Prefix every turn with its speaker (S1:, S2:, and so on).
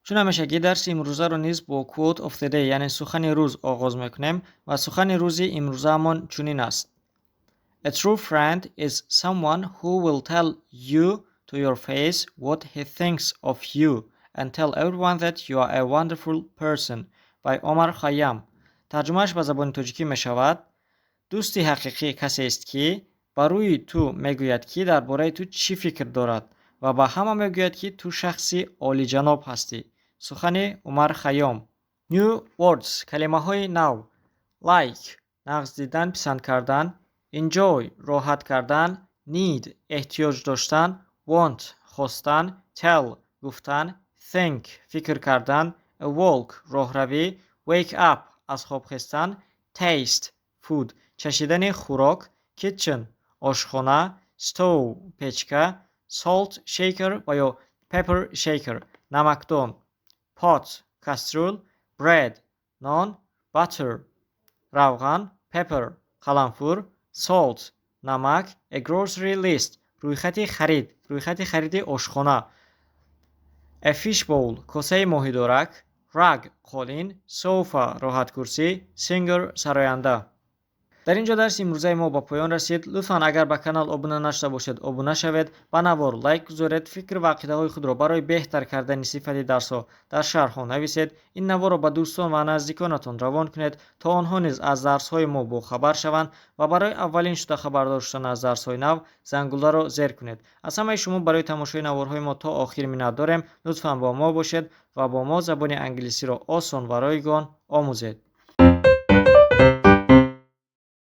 S1: Чун ҳамешагӣ, дарси имрӯзаро низ бо quote of the day, яъне сухани рӯз, оғоз мекунем ва сухани рӯзи имрӯзаамон чунин аст: "A true friend is someone who will tell you to your face what he thinks of you and tell everyone that you are a wonderful person" by Omar Khayyam. Тарҷумааш ба забони тоҷикӣ мешавад: дӯсти ҳақиқӣ касест, ки ба рӯи ту мегӯяд, ки дар бораи ту чӣ фикр дорад, ва ба ҳама мегӯяд, ки ту шахси олиҷаноб ҳастӣ. Сухани Умар Хайём. New words, калимаҳои нав. Like – нағз дидан, писанд кардан, enjoy – роҳат кардан, need – эҳтиёҷ доштан, want – хостан, tell – гуфтан, think – фикр кардан, a walk – роҳравӣ, wake up – аз хоб хестан, taste food – чашидани хӯрок, kitchen – ошхона, stove – печка, salt shaker ва ё pepper shaker – намакдон, pot – кастрюл, bread – нон, butter – равған, pepper – қаламфур, salt – намак, a grocery list – рӯйхати харид, рӯйхати хариди ошхона, a fishbowl – косаи моҳидорак, rug – қолин, sofa – роҳаткурсӣ, singer – сароянда. Дар ин ҷо дарси имрӯзаи мо ба поён расид. Лутфан, агар ба канал обуна нашуда бошед, обуна шавед, ба навор лайк гузоред, фикр ва ақидаҳои худро барои беҳтар кардани сифати дарсҳо дар шарҳҳо нависед. Ин наворро ба дӯстон ва наздиконатон равон кунед, то онҳо низ аз дарсҳои мо бохабар шаванд, ва барои аввалин шуда хабардор шудан аз дарсҳои нав зангуларо зер кунед. Аз ҳамаи шумо барои тамошои наворҳои мо то охир миннат дорем. Лутфан бо мо бошед ва бо мо забони англисиро осон ва ройгон омӯзед.